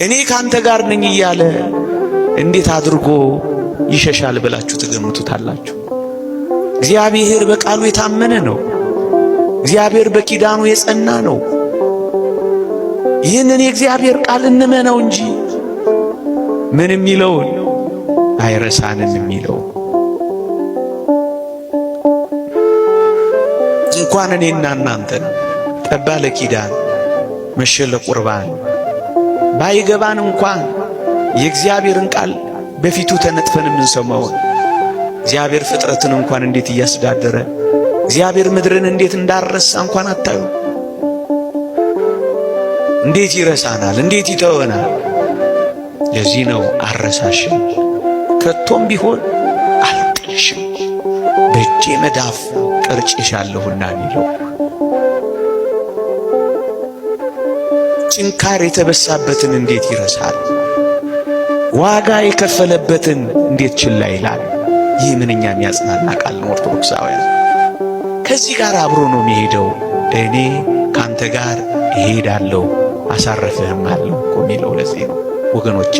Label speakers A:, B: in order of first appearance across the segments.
A: እኔ ካንተ ጋር ነኝ እያለ እንዴት አድርጎ ይሸሻል ብላችሁ ትገምቱታላችሁ? እግዚአብሔር በቃሉ የታመነ ነው። እግዚአብሔር በኪዳኑ የጸና ነው። ይህንን የእግዚአብሔር ቃል እንመነው እንጂ ምን የሚለውን አይረሳንም የሚለው እንኳን እኔና እናንተን ጠባ ለኪዳን መሸ ለቁርባን ባይገባን እንኳን የእግዚአብሔርን ቃል በፊቱ ተነጥፈን የምንሰማውን እግዚአብሔር ፍጥረትን እንኳን እንዴት እያስተዳደረ እግዚአብሔር ምድርን እንዴት እንዳረሳ እንኳን አታዩ። እንዴት ይረሳናል? እንዴት ይተወናል? ለዚህ ነው አረሳሽም፣ ከቶም ቢሆን አልጥልሽም፣ በእጄ መዳፍ ቀርጬሻለሁና የሚለው። ጭንካር የተበሳበትን እንዴት ይረሳል? ዋጋ የከፈለበትን እንዴት ችላ ይላል? ይህ ምንኛ የሚያጽናና ቃል ነው። ኦርቶዶክሳውያን ከዚህ ጋር አብሮ ነው የሚሄደው። እኔ ካንተ ጋር እሄዳለሁ አሳረፍህም አለው እኮ የሚለው ለዚህ ነው ወገኖቼ።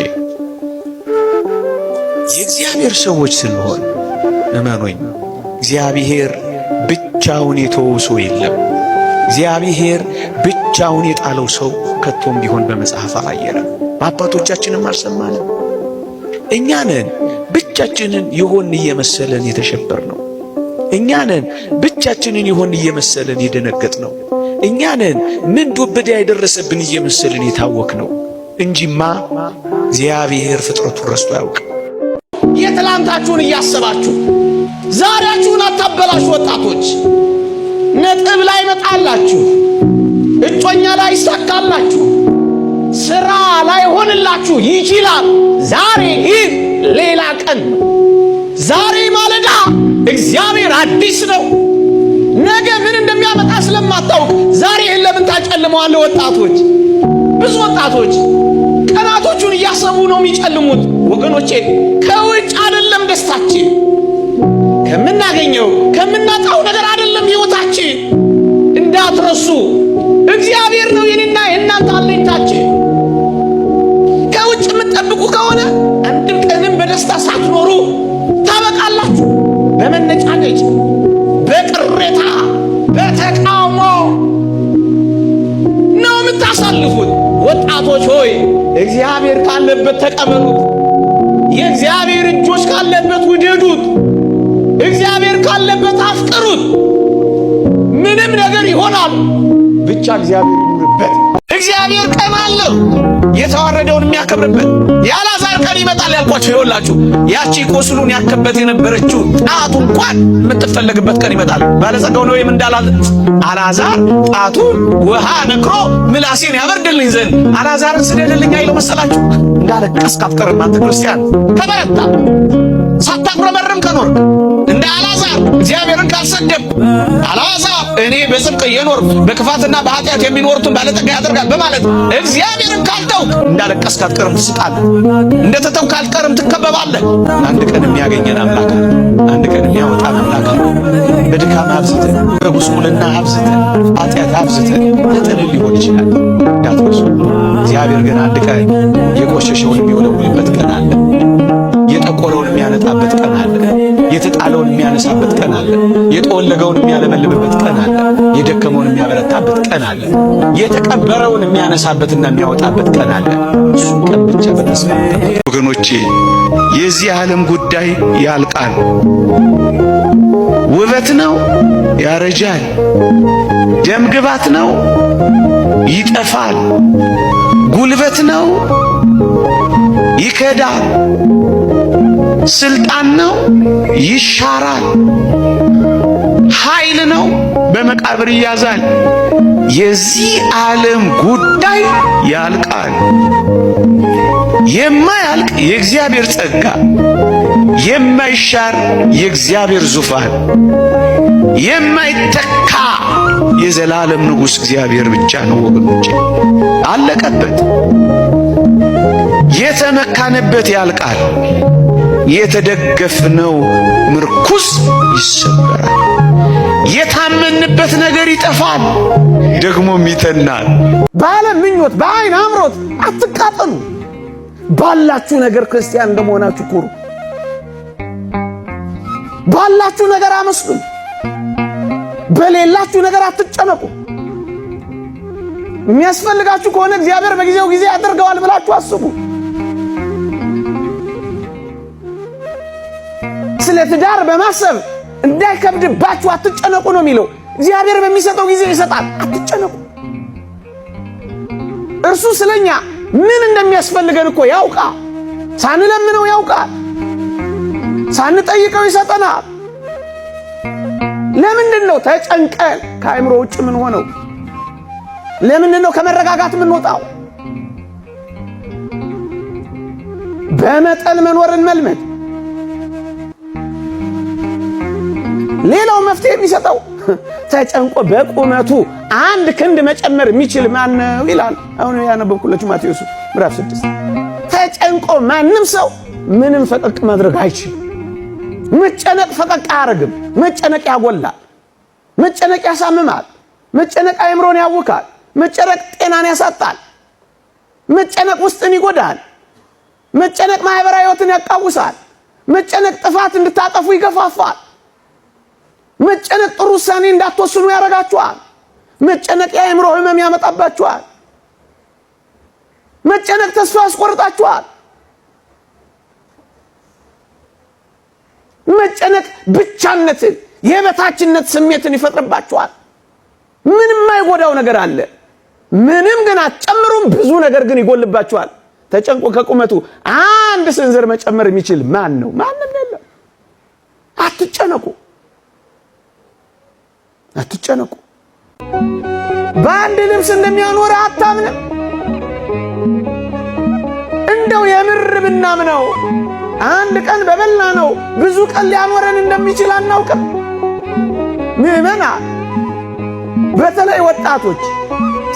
A: የእግዚአብሔር ሰዎች ስንሆን እመኑኝ፣ እግዚአብሔር ብቻውን የተወው ሰው የለም። እግዚአብሔር ብቻውን የጣለው ሰው ከቶም ቢሆን በመጽሐፍ አላየንም፣ በአባቶቻችንም አልሰማንም። እኛ ነን ብቻችንን የሆን እየመሰለን የተሸበር ነው። እኛ ነን ብቻችንን የሆን እየመሰለን የደነገጥ ነው። እኛ ነን ምን ዱብዳ የደረሰብን እየመሰለን የታወክ ነው እንጂማ እግዚአብሔር ፍጥረቱን ረስቶ አያውቅም።
B: የትላንታችሁን እያሰባችሁ ዛሬያችሁን አታበላሹ። ወጣቶች ነጥብ ላይ መጣላችሁ፣ እጮኛ ላይ ይሳካላችሁ፣ ስራ ላይ ሆንላችሁ ይችላል። ዛሬ ግን ሌላ ቀን ነው። ዛሬ ማለዳ እግዚአብሔር አዲስ ነው። ነገ ምን እንደሚያመጣ ስለማታውቅ ዛሬ ይህን ለምን ታጨልመዋለህ? ወጣቶች፣ ብዙ ወጣቶች ቀናቶቹን እያሰቡ ነው የሚጨልሙት። ወገኖቼ ከውጭ አይደለም ደስታችን፣ ከምናገኘው ከምናጣው ነገር አይደለም ሕይወታችን። እንዳትረሱ እግዚአብሔር ነው የኔና የእናንተ አለኝታችን። ከውጭ የምትጠብቁ ከሆነ አንድም ቀንም በደስታ ሳትኖሩ ታበቃላችሁ። በመነጫነጭ፣ በቅሬታ፣ በተቃውሞ ነው የምታሳልፉት። ወጣቶች ሆይ እግዚአብሔር ካለበት ተቀበሉት። የእግዚአብሔር እጆች ካለበት ውደዱት። እግዚአብሔር ካለበት አፍቅሩት። ምንም ነገር ይሆናል፣ ብቻ እግዚአብሔር ይኑርበት። እግዚአብሔር ቀን አለው የተዋረደውን የሚያከብርበት። የአልዓዛር ቀን ይመጣል ያልኳቸው ይኸውላችሁ፣ ያቺ ቁስሉን ያከበት የነበረችው ጣቱ እንኳን የምትፈለግበት ቀን ይመጣል። ባለጸጋው ነው ወይም እንዳላል አልዓዛር ጣቱን ውሃ ነክሮ ምላሴን ያበርድልኝ ዘንድ አልዓዛርን ስደድልኝ አይለው መሰላችሁ? እንዳለቀስክ አትቀርም አንተ ክርስቲያን። ተበረታ፣ ሳታጉረመርም ከኖርክ እንደ አልዓዛር እግዚአብሔርን ካልሰደብ አልዓዛር እኔ በጽድቅ እየኖርኩ በክፋትና በኃጢአት የሚኖሩትን ባለጠጋ ያደርጋል በማለት እግዚአብሔርን ካልተውክ እንዳለቀስክ አትቀርም፣ ትስቃለህ። እንደተተውክ አትቀርም፣ ትከበባለህ። አንድ ቀን የሚያገኘን አምላክ አለ። አንድ ቀን የሚያወጣን አምላክ አለ። በድካም አብዝተን፣ በጉስቁልና አብዝተን፣ ኃጢአት አብዝተን ልጥልን ሊሆን ይችላል። እንዳትረሱ። እግዚአብሔር ግን አንድ ቀን የቆሸሸውን የሚወለውልበት ቀን አለ። የጠቆረውን የሚያነጣበት ቀን አለ። የተጣለውን የሚያነሳበት ቀን አለ። የጠወለገውን የሚያለመልምበት ቀን አለ። የደከመውን የሚያበረታበት ቀን አለ። የተቀበረውን የሚያነሳበትና የሚያወጣበት ቀን አለ። እሱን ቀን ብቻ በተስፋ
A: ወገኖቼ፣ የዚህ ዓለም ጉዳይ ያልቃል። ውበት ነው ያረጃል። ደም ግባት ነው ይጠፋል። ጉልበት ነው ይከዳል። ስልጣን ነው ይሻራል። ኃይል ነው በመቃብር ይያዛል። የዚህ ዓለም ጉዳይ ያልቃል። የማያልቅ የእግዚአብሔር ጸጋ፣ የማይሻር የእግዚአብሔር ዙፋን፣ የማይተካ የዘላለም ንጉሥ እግዚአብሔር ብቻ ነው ወገኖቼ። አለቀበት። የተመካንበት ያልቃል፣ የተደገፍነው ምርኩዝ ይሰበራል፣ የታመንበት ነገር ይጠፋል፣ ደግሞም ይተናል።
B: በዓለም ምኞት፣ በአይን አምሮት አትቃጠሉ። ባላችሁ ነገር ክርስቲያን እንደመሆናችሁ ኩሩ። ባላችሁ ነገር አመስግኑ። በሌላችሁ ነገር አትጨነቁ። የሚያስፈልጋችሁ ከሆነ እግዚአብሔር በጊዜው ጊዜ ያደርገዋል ብላችሁ አስቡ። ስለ ትዳር በማሰብ እንዳይከብድባችሁ አትጨነቁ ነው የሚለው። እግዚአብሔር በሚሰጠው ጊዜ ይሰጣል። አትጨነቁ። እርሱ ስለኛ ምን እንደሚያስፈልገን እኮ ያውቃል። ሳንለምነው ያውቃል። ሳንጠይቀው ይሰጠናል። ለምንድን ነው ተጨንቀን ከአእምሮ ውጭ ምን ሆነው? ለምንድን ነው ከመረጋጋት የምንወጣው? በመጠን መኖርን መልመድ። ሌላው መፍትሄ የሚሰጠው ተጨንቆ በቁመቱ አንድ ክንድ መጨመር የሚችል ማን ነው ይላል። አሁን ያነበብኩላችሁ ማቴዎስ ምዕራፍ 6። ተጨንቆ ማንም ሰው ምንም ፈቀቅ ማድረግ አይችልም። መጨነቅ ፈቀቅ አያደርግም። መጨነቅ ያጎላል። መጨነቅ ያሳምማል። መጨነቅ አእምሮን ያውካል። መጨነቅ ጤናን ያሳጣል። መጨነቅ ውስጥን ይጎዳል። መጨነቅ ማህበራዊ ሕይወትን ያቃውሳል። መጨነቅ ጥፋት እንድታጠፉ ይገፋፋል። መጨነቅ ጥሩ ውሳኔ እንዳትወስኑ ያደርጋችኋል። መጨነቅ የአእምሮ ህመም ያመጣባችኋል። መጨነቅ ተስፋ ያስቆርጣችኋል። መጨነቅ ብቻነትን፣ የበታችነት ስሜትን ይፈጥርባችኋል። ምንም የማይጎዳው ነገር አለ። ምንም ግን አትጨምሩም፣ ብዙ ነገር ግን ይጎልባችኋል። ተጨንቆ ከቁመቱ አንድ ስንዝር መጨመር የሚችል ማን ነው? ማንም የለም። አትጨነቁ፣ አትጨነቁ። በአንድ ልብስ እንደሚያኖር አታምንም። እንደው የምር ብናምነው አንድ ቀን በበላ ነው ብዙ ቀን ሊያኖረን እንደሚችል አናውቅም። ምዕመና፣ በተለይ ወጣቶች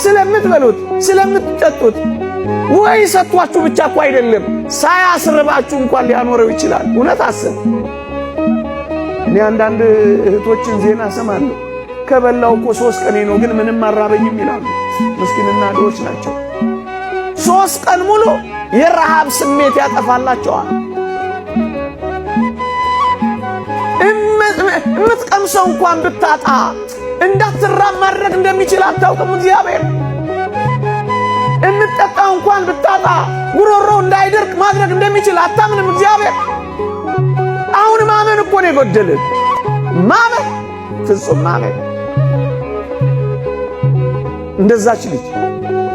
B: ስለምትበሉት ስለምትጠጡት ወይ ሰጥቷችሁ ብቻ እኮ አይደለም ሳያስርባችሁ እንኳን ሊያኖረው ይችላል። እውነት አስብ። እኔ አንዳንድ እህቶችን ዜና እሰማለሁ። ከበላው እኮ 3 ቀኔ ነው ግን ምንም አራበኝም ይላሉ። ምስኪንና ድሆች ናቸው። 3 ቀን ሙሉ የረሃብ ስሜት ያጠፋላቸዋል። የምትቀምሰው እንኳን ብታጣ እንዳትራብ ማድረግ እንደሚችል አታውቅም እግዚአብሔር። የምትጠጣው እንኳን ብታጣ ጉሮሮ እንዳይደርቅ ማድረግ እንደሚችል አታምንም እግዚአብሔር። አሁን ማመን እኮ ነው የጎደልን። ማመን፣ ፍጹም ማመን። እንደዛች ልጅ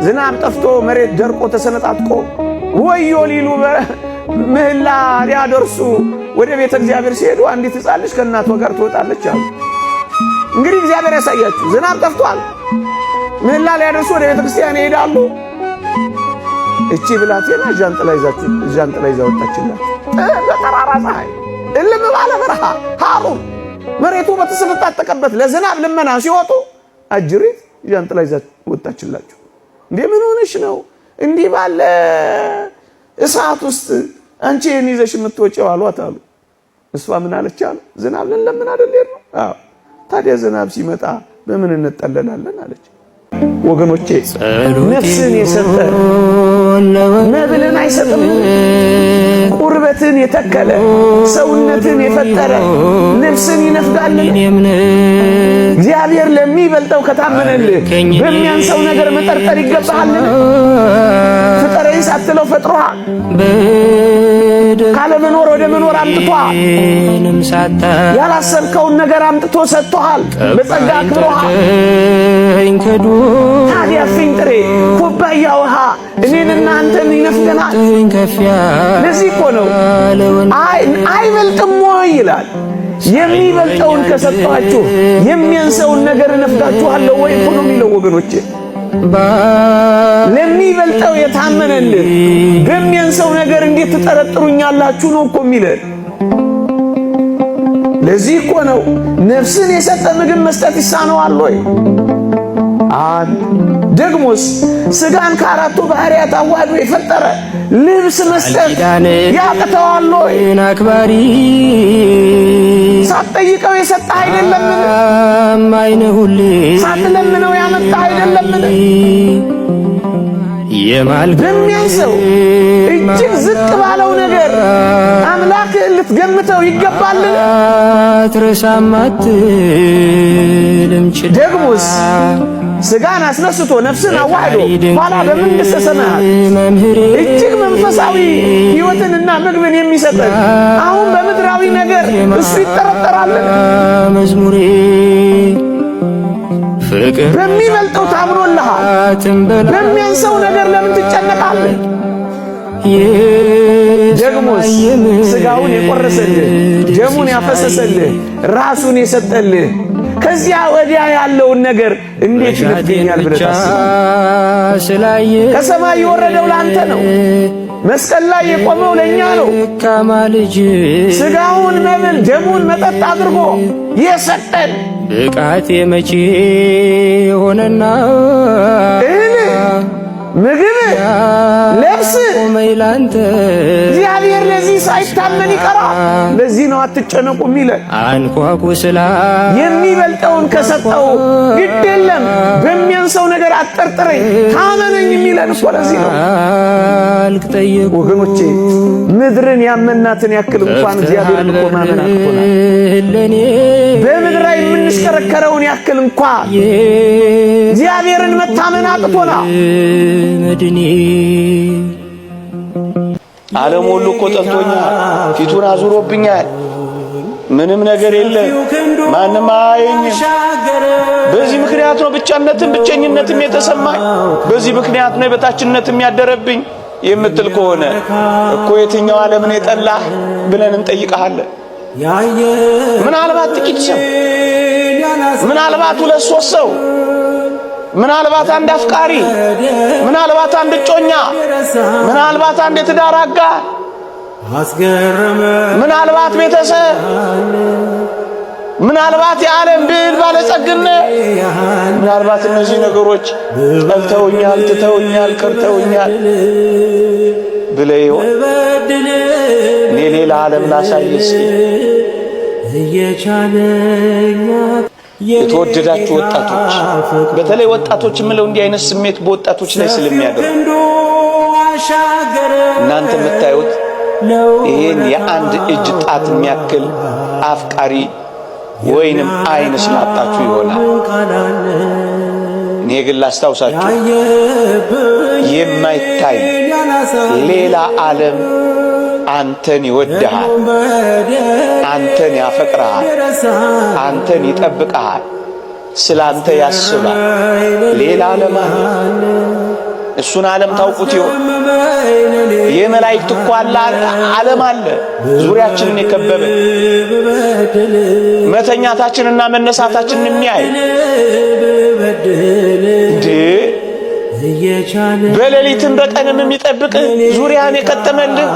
B: ዝናብ ጠፍቶ መሬት ደርቆ ተሰነጣጥቆ ወዮ ሊሉ ምህላ ሊያደርሱ ወደ ቤተ እግዚአብሔር ሲሄዱ አንዲት ሕፃን ልጅ ከእናቷ ጋር ትወጣለች አሉ። እንግዲህ እግዚአብሔር ያሳያችሁ። ዝናብ ጠፍቷል። ምህላ ሊያደርሱ ወደ ቤተ ክርስቲያን ይሄዳሉ። እቺ ብላቴና ዣንጥላ ይዛ ወጣችላቸው። በጠራራ ፀሐይ እልም ባለ በረሃ ሐሩር መሬቱ በተሰነጣጠቀበት ለዝናብ ልመና ሲወጡ አጅሪት ዣንጥላ ይዛ ወጣችላቸው። እንዴ ምን ሆነሽ ነው እንዲህ ባለ እሳት ውስጥ አንቺ ይሄን ይዘሽ የምትወጪው አሏት አሉ። እሷ ምን አለች አሉ፣ ዝናብ ልንለምን አይደል ነው? አዎ። ታዲያ ዝናብ ሲመጣ በምን እንጠለላለን አለች። ወገኖቼ ነፍስን የሰጠ መብልን አይሰጥም? ቁርበትን የተከለ ሰውነትን የፈጠረ ልብስን ይነፍጋልን? እግዚአብሔር ለሚበልጠው ከታመነልህ በሚያንሰው ነገር መጠርጠር ይገባሃልን? ፍጠረኝ ሳትለው ፈጥሮሃል። ካለመኖር ወደ መኖር አምጥቶሃል። ያላሰብከውን ነገር አምጥቶ ሰጥቶሃል። በጸጋ አክብሮሃል። ታዲያ ፊንጥሬ ኩባያ ውሃ እኔንና አንተን ይነፍገናል። ለዚህ እኮ ነው አይበልጥም ወይ ይላል። የሚበልጠውን ከሰጠኋችሁ የሚያንሰውን ነገር እነፍጋችኋለሁ ወይ እኮ ነው የሚለው ወገኖቼ። ለሚበልጠው የታመነልህ በሚያንሰው ነገር እንዴት ትጠረጥሩኛላችሁ ነው እኮ የሚለን። ለዚህ እኮ ነው ነፍስን የሰጠ ምግብ መስጠት ይሳነዋል ወይ? አንድ ደግሞስ ስጋን ከአራቱ ባህሪያት አዋህዶ የፈጠረ ልብስ መስጠት ያቅተዋል ወይ?
C: አክባሪ
B: ሳትጠይቀው የሰጠህ አይደለምን?
C: ታማኝ ነህ ሁሌ
B: ሳትለምነው ያመጣህ አይደለምን? በሚያንሰው እጅግ ዝቅ ባለው ነገር አምላክህን ልትገምተው ይገባልን? ደግሞስ ስጋን አስነስቶ ነፍስን አዋህዶ ኋላ በመንግሥተ ሰማያት እጅግ መንፈሳዊ ሕይወትንና ምግብን የሚሰጠን አሁን በምድራዊ ነገር እሱ ይጠረጠራልን? በሚበልጠው ታምኖልሃል። በሚያንሰው ነገር ለምን ትጨነቃለህ? ደግሞስ ስጋውን የቆረሰልህ ደሙን ያፈሰሰልህ ራሱን የሰጠልህ ከዚያ ወዲያ ያለውን ነገር እንዴት ይነፍገኛል ብለህ ታስባለህ? ከሰማይ የወረደው ለአንተ ነው። መስቀል ላይ የቆመው ለእኛ ነው። ስጋውን መብል ደሙን መጠጥ አድርጎ የሰጠን
C: ብቃቴ መቼ ሆነና
B: እህል ምግብ ልብስ እግዚአብሔር ለዚህ ሳይታመን ይቀራል። ለዚህ ነው አትጨነቁ የሚለን።
C: አንኳኩ ስላ
B: የሚበልጠውን ከሰጠው ግድ የለም በሚያንሰው ነገር አትጠርጥረኝ ታመነኝ የሚለን እኮ ለዚህ ነው። ወገኖቼ ምድርን ያመናትን ያክል እንኳን እግዚአብሔርን እኮ ማመን አቅቶናል። በምድር ላይ የምንሽከረከረውን ያክል እንኳን እግዚአብሔርን መታመን አቅቶናል።
A: ዓለም ሁሉ እኮ ጠልቶኛል፣ ፊቱን አዙሮብኛል፣ ምንም ነገር የለም፣ ማንም አያየኝም። በዚህ ምክንያት ነው ብቻነትም ብቸኝነትም የተሰማኝ፣ በዚህ ምክንያት ነው የበታችነትም ያደረብኝ የምትል ከሆነ እኮ የትኛው ዓለምን የጠላህ ብለን እንጠይቅሃለን። ምናልባት ጥቂት ሰው፣ ምናልባት ሁለት ሶስት ሰው፣ ምናልባት አንድ አፍቃሪ፣ ምናልባት አንድ እጮኛ፣ ምናልባት አንድ የትዳር አጋር፣ ምናልባት ቤተሰብ፣ ምናልባት የዓለም ብዕል ባለጸግነት፣ ምናልባት እነዚህ ነገሮች ጠልተውኛል፣ ትተውኛል፣ ቀርተውኛል ብለህ ይሆን? እኔ ሌላ ዓለም ላሳይ እስኪ። የተወደዳችሁ ወጣቶች፣ በተለይ ወጣቶች የምለው እንዲህ አይነት ስሜት በወጣቶች ላይ ስለሚያደርግ እናንተ የምታዩት ይሄን የአንድ እጅ ጣት የሚያክል አፍቃሪ ወይንም አይን ስላጣችሁ ይሆናል። እኔ ግን ላስታውሳችሁ የማይታይ ሌላ ዓለም አንተን ይወድሃል፣ አንተን ያፈቅርሃል፣ አንተን ይጠብቅሃል፣ ስላንተ ያስባል። ሌላ ዓለም አለ። እሱን ዓለም ታውቁት ይሆን? የመላእክት እኮ ዓለም አለ ዙሪያችንን የከበበ መተኛታችንና መነሳታችንን የሚያይ እንዴ፣ በሌሊትም በቀንም የሚጠብቅ ዙሪያን የከተመልህ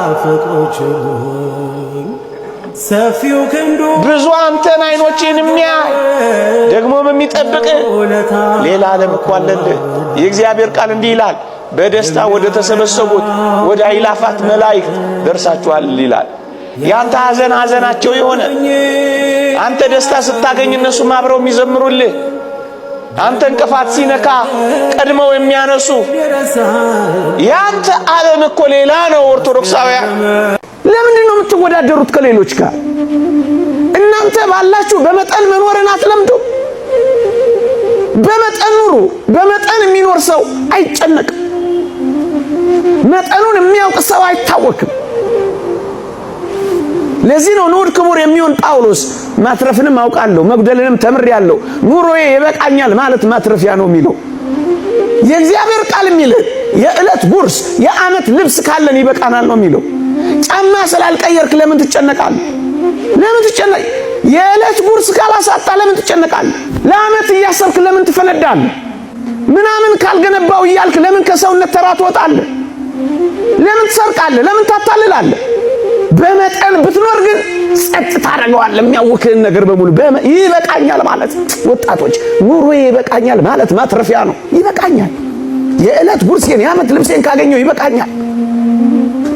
A: ብዙ አንተን አይኖችን የሚያይ ደግሞም የሚጠብቅ ሌላ ዓለም እኮ አለልህ። የእግዚአብሔር ቃል እንዲህ ይላል፣ በደስታ ወደ ተሰበሰቡት ወደ አይላፋት መላእክት ደርሳችኋል ይላል። ያንተ ሐዘን ሐዘናቸው የሆነ አንተ ደስታ ስታገኝ እነሱም አብረው የሚዘምሩልህ፣ አንተ እንቅፋት ሲነካ ቀድመው የሚያነሱ ያንተ ዓለም እኮ ሌላ ነው። ኦርቶዶክሳውያን
B: ለምንድን ነው የምትወዳደሩት ከሌሎች ጋር? እናንተ ባላችሁ በመጠን መኖርን አትለምዱ። በመጠን ኑሩ። በመጠን የሚኖር ሰው አይጨነቅም። መጠኑን የሚያውቅ ሰው አይታወክም። ለዚህ ነው ንዑድ ክቡር የሚሆን ጳውሎስ ማትረፍንም አውቃለሁ መጉደልንም ተምሬአለሁ፣ ኑሮዬ ይበቃኛል ማለት ማትረፊያ ነው የሚለው። የእግዚአብሔር ቃል የሚልህ የዕለት ጉርስ የዓመት ልብስ ካለን ይበቃናል ነው የሚለው። ጫማ ስላልቀየርክ ለምን ትጨነቃለህ? ለምን ትጨነቅ? የዕለት ጉርስ ካላሳጣ ለምን ትጨነቃለህ? ለዓመት እያሰብክ ለምን ትፈነዳለህ? ምናምን ካልገነባው እያልክ ለምን ከሰውነት ተራ ትወጣለህ? ለምን ትሰርቃለህ? ለምን ታታልላለህ? በመጠን ብትኖር ግን ጸጥ ታደርገዋለህ። የሚያውክህን ነገር በሙሉ ይበቃኛል ማለት ወጣቶች፣ ኑሮዬ ይበቃኛል ማለት ማትረፊያ ነው። ይበቃኛል፣ የዕለት ጉርሴን የዓመት ልብሴን ካገኘው ይበቃኛል።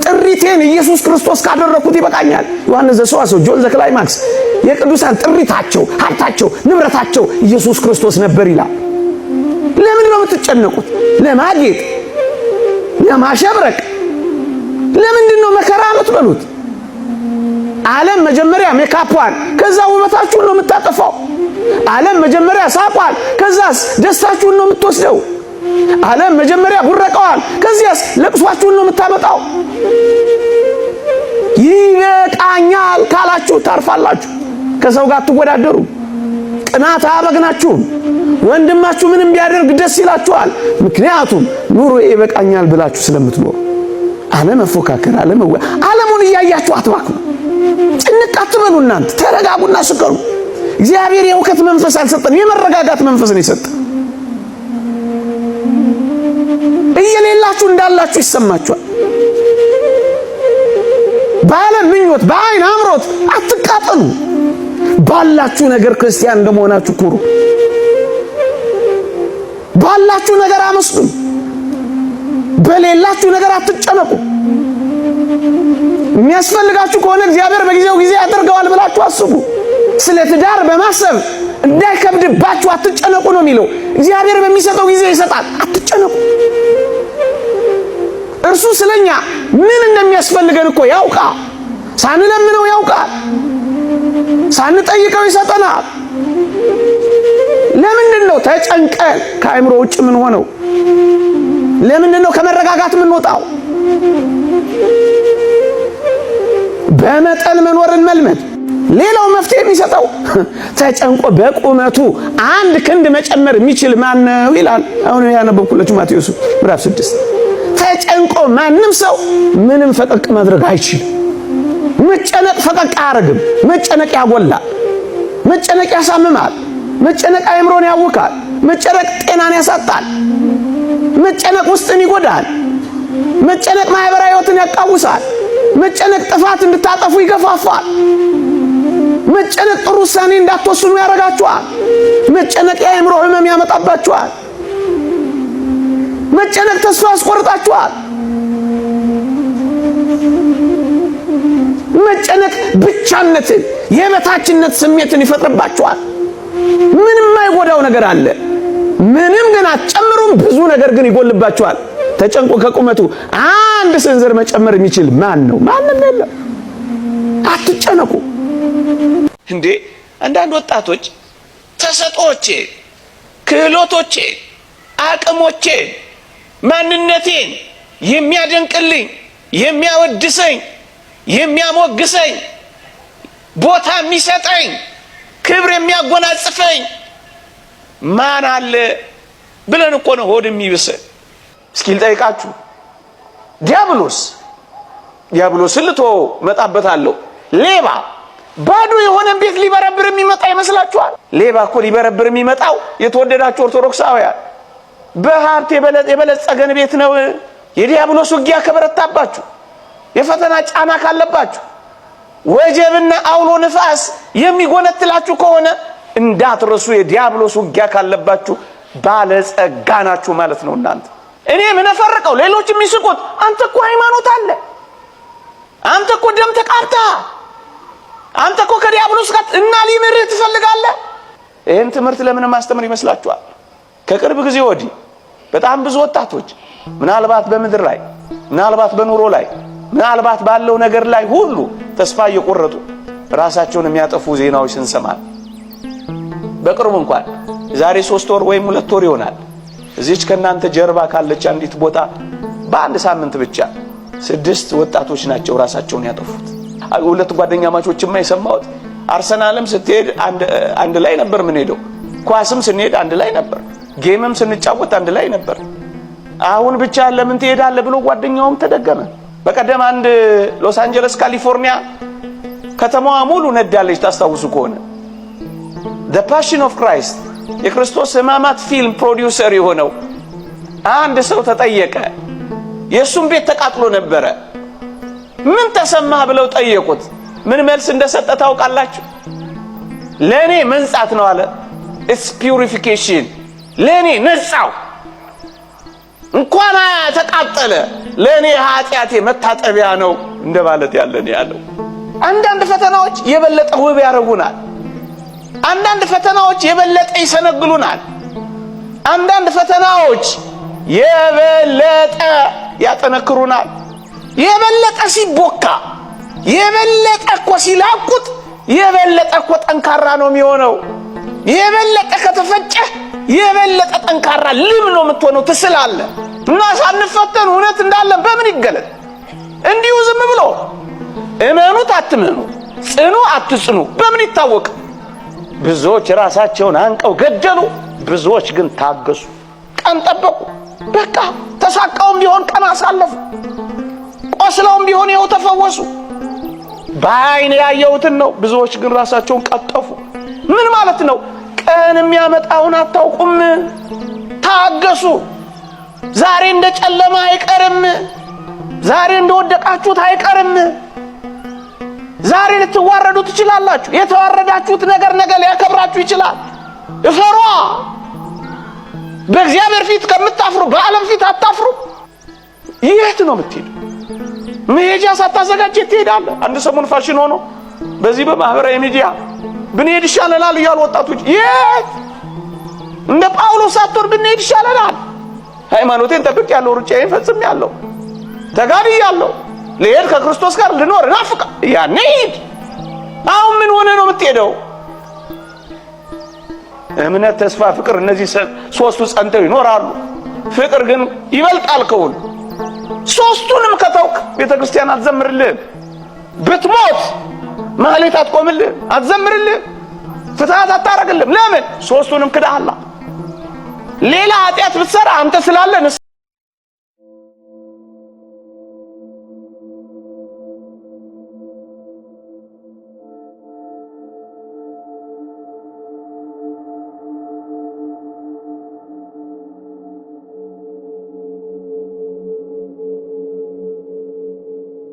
B: ጥሪቴን ኢየሱስ ክርስቶስ ካደረኩት ይበቃኛል። ዮሐንስ ዘሰዋስው፣ John the Climax የቅዱሳን ጥሪታቸው፣ ሀብታቸው፣ ንብረታቸው ኢየሱስ ክርስቶስ ነበር ይላል። ለምን ነው የምትጨነቁት? ለማጌጥ ለማሸብረቅ ለምንድን ነው መከራ የምትበሉት? ዓለም መጀመሪያ ሜካፏን ከዛ ውበታችሁን ነው የምታጠፋው። ዓለም መጀመሪያ ሳቋን ከዛስ ደስታችሁን ነው የምትወስደው። ዓለም መጀመሪያ ቡረቀዋል፣ ከዚያስ ለቅሷችሁን ነው የምታመጣው። ይበቃኛል ካላችሁ ታርፋላችሁ። ከሰው ጋር አትወዳደሩ። ቅናት አያበግናችሁም። ወንድማችሁ ምንም ቢያደርግ ደስ ይላችኋል። ምክንያቱም ኑሮ ይበቃኛል ብላችሁ ስለምትኖሩ። አለመፎካከር፣ ዓለሙን እያያችሁ አትባክኑ። ጭንቅ አትበሉ። እናንተ ተረጋጉና ስከሩ። እግዚአብሔር የእውከት መንፈስ አልሰጠንም፣ የመረጋጋት መንፈስ ነው የሰጠን። እየሌላችሁ እንዳላችሁ ይሰማችኋል። በዓለም ምኞት፣ በአይን አምሮት አትቃጠሉ። ባላችሁ ነገር ክርስቲያን እንደመሆናችሁ ኩሩ። ባላችሁ ነገር አመስግኑ። በሌላችሁ ነገር አትጨነቁ። የሚያስፈልጋችሁ ከሆነ እግዚአብሔር በጊዜው ጊዜ ያደርገዋል ብላችሁ አስቡ። ስለ ትዳር በማሰብ እንዳይከብድባችሁ አትጨነቁ ነው የሚለው። እግዚአብሔር በሚሰጠው ጊዜ ይሰጣል። አትጨነቁ። እርሱ ስለኛ ምን እንደሚያስፈልገን እኮ ያውቃል። ሳንለምነው ያውቃል። ሳንጠይቀው ይሰጠናል። ለምንድን ነው ተጨንቀን ከአእምሮ ውጭ ምን ሆነው? ለምንድን ነው ከመረጋጋት የምንወጣው? በመጠን መኖርን መልመድ። ሌላው መፍትሄ የሚሰጠው ተጨንቆ በቁመቱ አንድ ክንድ መጨመር የሚችል ማን ነው ይላል። አሁን ያነበብኩላችሁ ማቴዎስ ምዕራፍ 6። ተጨንቆ ማንም ሰው ምንም ፈቀቅ ማድረግ አይችልም። መጨነቅ ፈቀቅ አያደርግም። መጨነቅ ያጎላል። መጨነቅ ያሳምማል። መጨነቅ አእምሮን ያውካል። መጨነቅ ጤናን ያሳጣል። መጨነቅ ውስጥን ይጎዳል። መጨነቅ ማህበራዊ ሕይወትን ያቃውሳል። መጨነቅ ጥፋት እንድታጠፉ ይገፋፋል። መጨነቅ ጥሩ ውሳኔ እንዳትወስኑ ያደርጋችኋል። መጨነቅ የአእምሮ ህመም ያመጣባችኋል። መጨነቅ ተስፋ ያስቆርጣችኋል። መጨነቅ ብቻነትን፣ የበታችነት ስሜትን ይፈጥርባችኋል። ምንም አይጎዳው ነገር አለ። ምንም ግን አትጨምሩም፣ ብዙ ነገር ግን ይጎልባችኋል። ተጨንቆ ከቁመቱ አንድ ስንዝር መጨመር የሚችል ማን ነው? ማንም የለም። አትጨነቁ።
A: እንዴ አንዳንድ ወጣቶች ተሰጦቼ፣ ክህሎቶቼ፣ አቅሞቼ፣ ማንነቴን የሚያደንቅልኝ፣ የሚያወድሰኝ፣ የሚያሞግሰኝ፣ ቦታ የሚሰጠኝ፣ ክብር የሚያጎናጽፈኝ ማን አለ ብለን እኮ ነው ሆድ የሚብስን። እስኪ ልጠይቃችሁ፣ ዲያብሎስን ልተወው እመጣበታለሁ። ሌባ ባዶ የሆነ ቤት ሊበረብር የሚመጣ ይመስላችኋል? ሌባ እኮ ሊበረብር የሚመጣው የተወደዳችሁ ኦርቶዶክሳውያን በሀብት የበለጸገን ቤት ነው። የዲያብሎስ ውጊያ ከበረታባችሁ፣ የፈተና ጫና ካለባችሁ፣ ወጀብና አውሎ ንፋስ የሚጎነትላችሁ ከሆነ እንዳትረሱ፣ የዲያብሎስ ውጊያ ካለባችሁ ባለጸጋ ናችሁ ማለት ነው። እናንተ እኔ የምነፈርቀው ሌሎች የሚስቁት፣ አንተ እኮ ሃይማኖት አለ፣ አንተ እኮ ደም ተቃብተሃል፣ አንተ እኮ ከዲያብሎስ ጋር እና ሊምርህ ትፈልጋለህ። ይህን ትምህርት ለምን ማስተምር ይመስላችኋል? ከቅርብ ጊዜ ወዲህ በጣም ብዙ ወጣቶች ምናልባት በምድር ላይ፣ ምናልባት በኑሮ ላይ፣ ምናልባት ባለው ነገር ላይ ሁሉ ተስፋ እየቆረጡ ራሳቸውን የሚያጠፉ ዜናዎች ስንሰማ፣ በቅርቡ እንኳን ዛሬ 3 ወር ወይም 2 ወር ይሆናል፣ እዚች ከእናንተ ጀርባ ካለች አንዲት ቦታ በአንድ ሳምንት ብቻ 6 ወጣቶች ናቸው ራሳቸውን ያጠፉት። ሁለት ጓደኛማቾችማ የሰማሁት አርሰናልም ስትሄድ አንድ ላይ ነበር የምንሄደው፣ ኳስም ስንሄድ አንድ ላይ ነበር፣ game ም ስንጫወት አንድ ላይ ነበር። አሁን ብቻ ለምን ትሄዳለህ ብሎ ጓደኛውም ተደገመ። በቀደም አንድ ሎስ አንጀለስ ካሊፎርኒያ ከተማዋ ሙሉ ነዳለች፣ ታስታውሱ ከሆነ The Passion of Christ የክርስቶስ ሕማማት ፊልም ፕሮዲውሰር የሆነው አንድ ሰው ተጠየቀ። የእሱም ቤት ተቃጥሎ ነበረ። ምን ተሰማህ ብለው ጠየቁት። ምን መልስ እንደሰጠ ታውቃላችሁ? ለኔ መንጻት ነው አለ። It's purification። ለኔ ነጻው፣ እንኳን ተቃጠለ፣ ለኔ ኃጢአቴ መታጠቢያ ነው እንደማለት ያለን ያለው። አንዳንድ ፈተናዎች የበለጠ ውብ ያደርጉናል። አንዳንድ ፈተናዎች የበለጠ ይሰነግሉናል። አንዳንድ ፈተናዎች
B: የበለጠ ያጠነክሩናል። የበለጠ ሲቦካ፣ የበለጠ እኮ ሲላቁት፣ የበለጠ እኮ ጠንካራ ነው የሚሆነው። የበለጠ ከተፈጨ የበለጠ ጠንካራ ልም ነው የምትሆነው፣ ትስላለህ። እና ሳንፈተን እውነት እንዳለን በምን ይገለጥ? እንዲሁ ዝም ብሎ እመኑት አትመኑ፣ ጽኑ አትጽኑ በምን ይታወቅ? ብዙዎች ራሳቸውን አንቀው ገደሉ፣ ብዙዎች ግን ታገሱ፣ ቀን ጠበቁ። በቃ ተሳቀውም ቢሆን ቀን አሳለፉ፣ ቆስለውም ቢሆን ይኸው ተፈወሱ። በዓይን ያየሁትን ነው። ብዙዎች ግን ራሳቸውን ቀጠፉ። ምን ማለት ነው? ቀን የሚያመጣውን አታውቁም። ታገሱ። ዛሬ እንደ ጨለማ አይቀርም። ዛሬ እንደወደቃችሁት አይቀርም። ዛሬ ልትዋረዱ ትችላላችሁ። የተዋረዳችሁት ነገር ነገ ሊያከብራችሁ ይችላል። እፈሯ። በእግዚአብሔር ፊት ከምታፍሩ በዓለም ፊት አታፍሩ። የት ነው የምትሄዱ? መሄጃ ሳታዘጋጅ ትሄዳለህ። አንድ ሰሞን ፋሽን ሆኖ በዚህ በማህበራዊ ሚዲያ ብንሄድ ይሻለናል እያሉ ወጣቶች የት እንደ ጳውሎስ ሳትሆን ብንሄድ ይሻለናል። ሃይማኖቴን ጠብቄያለሁ፣ ሩጫዬን ፈጽሜያለሁ፣ ተጋድያለሁ፣ ልሄድ ከክርስቶስ ጋር ልኖር ናፍቃ ያኔ ሂድ። አሁን ምን ሆነ ነው የምትሄደው? እምነት፣ ተስፋ፣ ፍቅር እነዚህ ሶስቱ ጸንተው ይኖራሉ። ፍቅር ግን ይበልጣል ከሁሉ። ሶስቱንም ከተውክ ቤተ ክርስቲያን አትዘምርልህም። ብትሞት ማህሌት አትቆምልህም፣ አትዘምርልህም፣ ፍትሐት አታረግልህም። ለምን? ሶስቱንም ክዳሃላ። ሌላ ኃጢአት ብትሰራ አንተ ስላለ ንስሐ